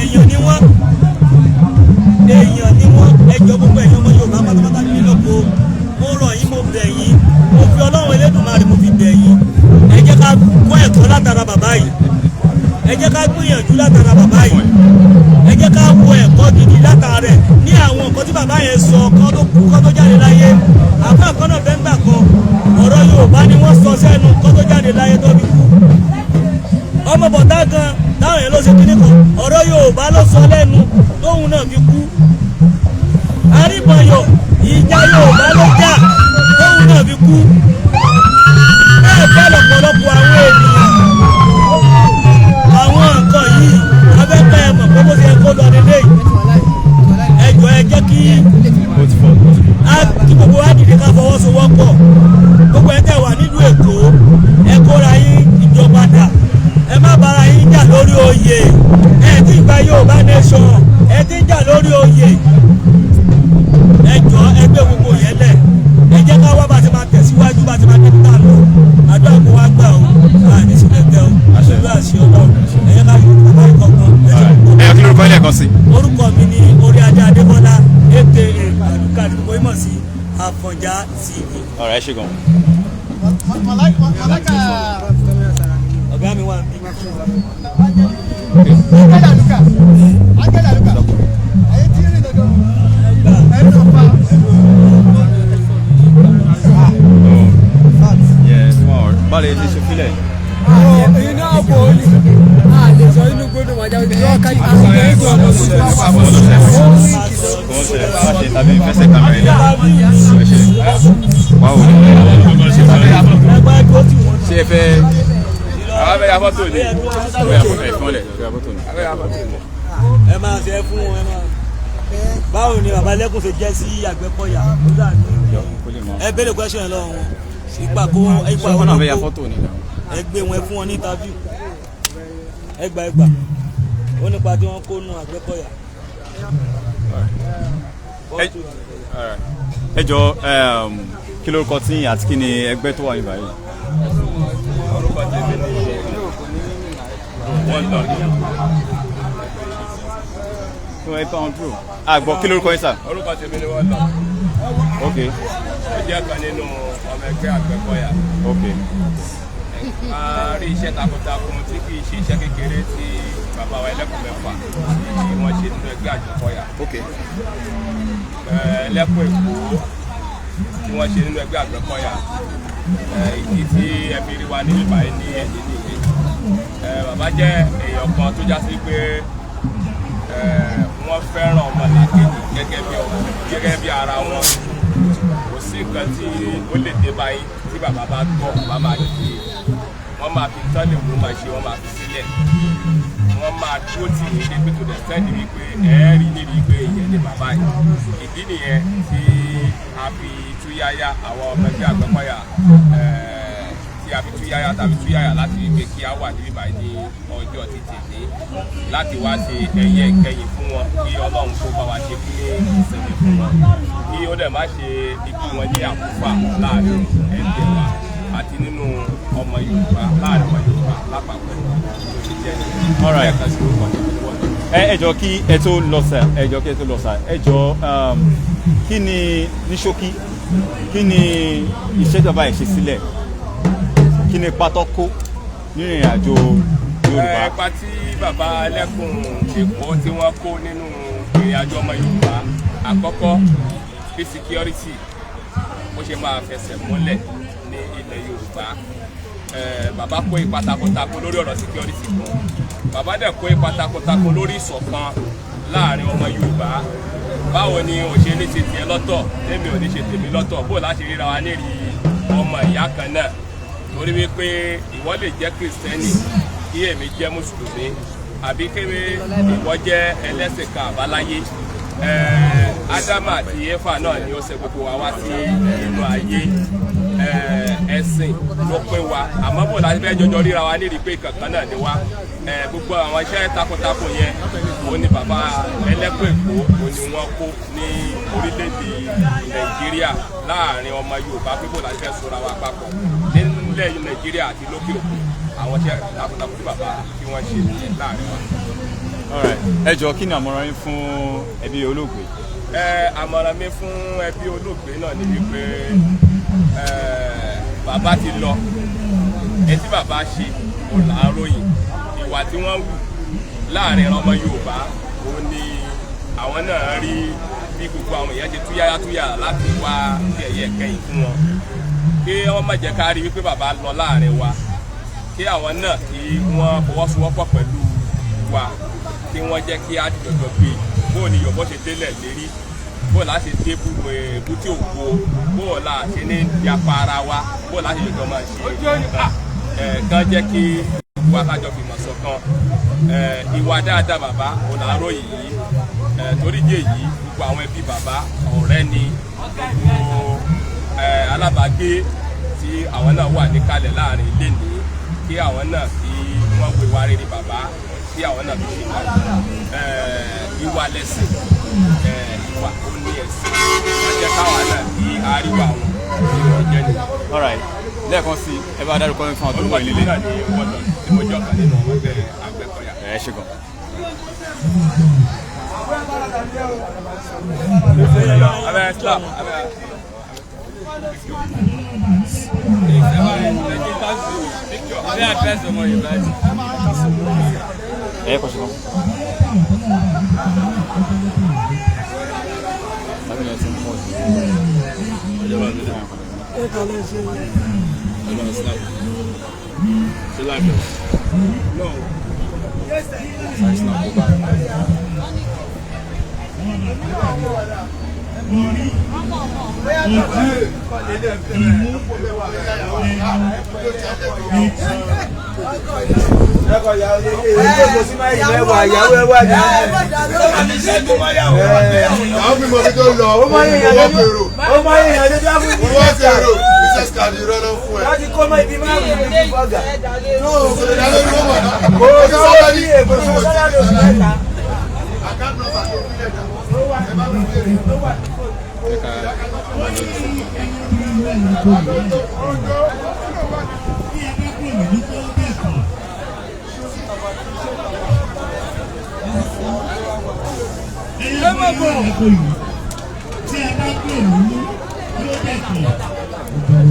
Èèyàn ni wọ́n, èèyàn ni wọ́n. Ẹ jọ̀ọ́, gbogbo ẹ̀yin ọmọ Yorùbá pátápátá ní lóko, mo rọ̀ yín, mo bẹ̀ yín, mo fi Ọlọ́run Elédùmarè, mo fi bẹ̀ yín. Ẹ jẹ́ ká kọ́ ẹ̀kọ́ látara bàbá yìí. Ẹ jẹ́ ká gbìyànjú látara bàbá yìí. Ẹ jẹ́ ká wo ẹ̀kọ́ gidi látara rẹ̀ ní àwọn nǹkan tí bàbá yẹn sọ kọ́ tó kú, kọ́ tó jáde láyé. Àbá kan náà fẹ́ ń gbà kan, ọ̀rọ̀ Yorùbá ni wọ́n sọ sẹ́nu kọ́ tó jáde láyé tó fi kú. Ọmọ bọ̀dá gan táwọn yẹn ló ṣe kíní kan, ọ̀rọ̀ Yorùbá ló sọ lẹ́nu tóun náà fi kú. Aríbọyọ̀, ìjà Yorùbá ló jà tóun náà fi kú. Bẹ́ẹ̀ bẹ́ẹ̀ lọ́pọ̀lọpọ̀ àwọn ènìyàn. Àwọn nǹkan yìí abẹ́pẹ́ ẹ mọ̀ pé bó ṣe yẹ kó lọ nílé yìí. Ẹ jọ̀ọ́, ẹ jẹ́ kí Ó ti fọ́, ó ti fọ́. Kí gbogbo wa dìde, ká fọwọ́sowọ́pọ̀. Gbogbo ẹ tẹ́ wà nílùú Èkó, ẹ kóra yín ìjọba dà, ẹ má bára yín jà lórí oyè. Ẹ ti gba Yorùbá nation, ẹ ti ń jà lórí oyè. Ẹ jọ̀ọ́, ẹ gbé gbogbo yẹn lẹ̀. Ẹ jẹ́ ká wá bá ti máa tẹ̀síwájú, bá ti máa débi tá a lọ. Àdúrà kó wá gbà o, àní sílẹ̀ tẹ o, àṣẹlú àṣẹ Ọlọ́run. Ẹ jẹ́ ká yọ bàbá ìkọ̀kan. Ẹ ṣe púpọ̀. Ẹ kí lórúkọ yín lẹ́ẹ̀kan sí? Orúkọ mi ní Orí Adé Adébọ́lá, aka Àdúkà, tí gbogbo yín mọ̀ sí Àfọ̀njá TV. Ọ̀rọ̀ ẹ ṣe gan. Malaka. Ọ̀gá mi wà níbí. Angela Luka, Angela Luka, ẹ̀yin tí ń rìn dandan ẹni ò fa. Oh. Yes, wọn báwo lè ti ṣe fílẹ̀? Èyí náà bò ó ní a lè sọ inú gbódò wájà ní ọkà àwọn ẹgbẹ́ ọmọ tuntun. Kò ń ṣe má ṣe tàbí fẹsẹ̀ kámẹ́rà ilẹ̀ ẹ ṣe. Báwo ni ṣe tàbí Ẹgbẹ́ tó ti wọ́n. Ṣé ẹ fẹ́ Àwọn abẹ́yà fọ́tò ni. ẹ fún ọ lẹ̀ ẹ fọ́tò ni. Abẹ́yà fọ́tò ni. Ẹ máa ṣe é fún wọn, ẹ máa. Báwo ni bàbá Lẹ́kùn ṣe jẹ́ sí Àgbẹ̀kọ̀yà? Ó dà ní Kó lè mọ. Ẹ béèrè question yẹn lọ́wọ́ wọn, ipa kó ipa Ṣé wọn wọn náà fẹ́ ya kó fọ́tò ni? Ẹ gbé wọn, ẹ fún wọn ní interview. Ẹ gbà, ẹ gbà. Ó nípa tí wọ́n kó nu Àgbẹ̀kọ̀yà. Alright. Ẹ jọ, kí lórúkọ tí yín àti kí ni ẹgbẹ́ tó wà ní báyìí? Orúkọ tèmi ni wọ́n lọ. Kí wọ́n ẹ bá wọn dúró. Àgbọ̀, kí lórúkọ yín sà? Orúkọ tèmi ni wọ́n lọ. Ó jẹ́ kan nínú ọmọ ẹgbẹ́ Àgbẹ̀kọ̀yà. A rí iṣẹ́ takuntakun tí kì í ṣe iṣẹ́ kékeré tí bàbá wa Ẹlẹ́kùn mẹ́fà tí wọ́n ṣe nínú ẹgbẹ́ Àgbẹ̀kọ̀yà. Ẹlẹ́kùn Èkó tí wọ́n ṣe nínú ẹgbẹ́ Àgbẹ̀kọ̀yà. Ìdí tí ẹ fi rí wa ní ìbáyìí ní ẹ̀yìn nìyí. Bàbá jẹ́ èèyàn kan tó já sí pé wọ́n fẹ́ràn ọmọlàkejì gẹ́gẹ́ bí ọmọ, gẹ́gẹ́ bí ara wọn. Kò sí nǹkan tí ó lè dé báyìí tí bàbá bá gbọ́, bàbá máa dìde, wọ́n máa fi tán lè wọ́n máa ṣe, wọ́n máa fi sílẹ̀, wọ́n máa dúró tì yín dé pé tó dẹ̀ sẹ́ni wípé ẹ̀ẹ́rì níbi pé ìyẹn ní bàbá yìí. Ìdí nìyẹn tí a fi túyáyá, àwọn ọmọ ẹgbẹ́ Àgbẹ̀kọ̀yà, tí a fi túyáyá tàbí túyáyá láti wípé kí a wà níbí báyìí ní ọjọ́ títì ní láti wá ṣe ẹ̀yẹ ìkẹyìn fún wọn, kí Ọlọ́run kó bá wa ṣe fún ní ìsinmi fún wọn, kí ó dẹ̀ má ṣe ikú wọn ní àkúfà láàrin ẹgbẹ́ wa àti nínú ọmọ Yorùbá, láàrin ọmọ Yorùbá lápapọ̀ tó ti jẹ́ nìyẹn. All right. Lẹ́ẹ̀kan sí, orúkọ tèmi ni wọ́n lọ. Ẹ jọ, kí ẹ tó lọ sà, ẹ jọ, kí ẹ tó lọ sà, ẹ jọ, kí ni ní ṣókí, kí ni iṣẹ́ ìjọba ẹ̀ ṣe sílẹ̀? Kí ni ipa tó kó nínú ìrìn àjò Yorùbá? Ipa tí bàbá Ẹlẹ́kùn Èkó tí wọ́n kó nínú ìrìn àjò ọmọ Yorùbá, àkọ́kọ́, bí security ó ṣe máa fẹsẹ̀ múlẹ̀ ní ilẹ̀ Yorùbá. Bàbá kó ipa takuntakun lórí ọ̀rọ̀ security kan. Bàbá dẹ̀ kó ipa takuntakun lórí ìṣọ̀kan láàrin ọmọ Yorùbá. Báwo ni ò ṣe ní ṣe tiẹ̀ lọ́tọ̀, tèmi ò ní ṣe tèmi lọ́tọ̀? Bó láti ríra wa ní rí ọmọ ìyá kan náà? Torí wípé ìwọ lè jẹ́ Kìrìsìtẹ́nì, kí èmi jẹ́ Mùsùlùmí, àbí kí ìwọ jẹ́ ẹlẹ́sìn kan àbáláyé. Ádámù àti Éfà náà ni ó ṣe gbogbo wa wá sí inú ayé. Ẹ̀sìn ló pín wa, àmọ́ bò láti fẹ́ jọjọ ríra wa nírìí pé kankan náà ni wá. Gbogbo àwọn iṣẹ́ takuntakun yẹn, òun ni bàbá Ẹlẹ́kùn Èkó, òun ni wọ́n kó ní orílẹ̀-èdè Nàìjíríà láàrin ọmọ Yorùbá, pé bò láti fẹ́ sora wa papọ̀ nílẹ̀ Nàìjíríà àti lókè òkun. Àwọn iṣẹ́ takuntakun tí bàbá tí wọ́n ṣe nìyẹn láàrin wa. All right. Ẹ jọ, kí ni àmọ̀ràn yín fún ẹbí olóògbé? Àmọ̀ràn mi fún ẹbí olóògbé náà ni wípé bàbá ti lọ. Etí bàbá ṣe òun là ń ròyìn. Ìwà tí wọ́n wù láàrin ọmọ Yorùbá, òun ni àwọn náà rí bí gbogbo àwọn èèyàn ṣe túyáyá túyà láti wá sí ẹ̀yẹ kẹyìn fún wọn. Kí wọ́n má jẹ́ ká rí wípé bàbá lọ láàrin wa. Kí àwọn náà kí wọ́n fọwọ́sowọ́pọ̀ pẹ̀lú wa, kí wọ́n jẹ́ kí á jọjọ gbé bóò ni Yorùbá ṣe délẹ̀ lérí, bóò la ṣe dé bútí ògo, bóò la ṣe ní yapa ara wa, bóò la ṣe jọjọ máa ṣe nǹkan ẹ̀ kán jẹ́ kí gbogbo akájọ fìmọ̀ ṣọ̀kan. Ìwà dáadáa bàbá òun là ń ròyìn yìí. Torí díẹ̀ yìí, gbogbo àwọn ẹbí bàbá, ọ̀rẹ́ ni, gbogbo alábàágbé tí àwọn náà wà níkàlẹ̀ láàrin ilé ní, kí àwọn náà kí wọ́n wo ìwà rere bàbá, kí àwọn náà fi ṣe kalẹ̀. Ìwà lẹ̀sìn, ìwà ó ní ẹ̀sìn. Wọ́n jẹ́ káwa náà kí àríwá wọn tí wọ́n jẹ́ nìyẹn. Alright, lẹ́ẹ̀kan sí, ẹ bá dárúkọ yín fún àwọn tó ń Orúkọ wọ̀ tèmi nílé. náà ni Wọ́dọ̀, tí mo jẹ́ ọ̀kan nínú ọmọ ẹgbẹ́ Àgbẹ̀kọ̀yà. Ẹ ṣe gan. Abẹ́ slap abẹ́. Abẹ́ àdírẹ́sì ọmọ Yorùbá yìí. Ẹ kọ́ ṣe gan. Tàbí ẹ ti ń pọ̀ jù. Ẹ kàlẹ́ ṣe. Àwọn mímọ bí tó lọ, owó fèrò, owó fèrò, business card irọ́ ló fún ẹ. Láti kó mọ́ ibi márùn-ún ní bọ́gà. Kò lè dá lórí owó mọ̀ náà. Kò sọ́wọ́ sí èkó sọ́lá lóṣù mẹ́ta. Account number tó fi lẹ̀ dá. Ẹ bá mi béèrè. Tí ẹ bá pè mí yóò dẹ̀kọ̀.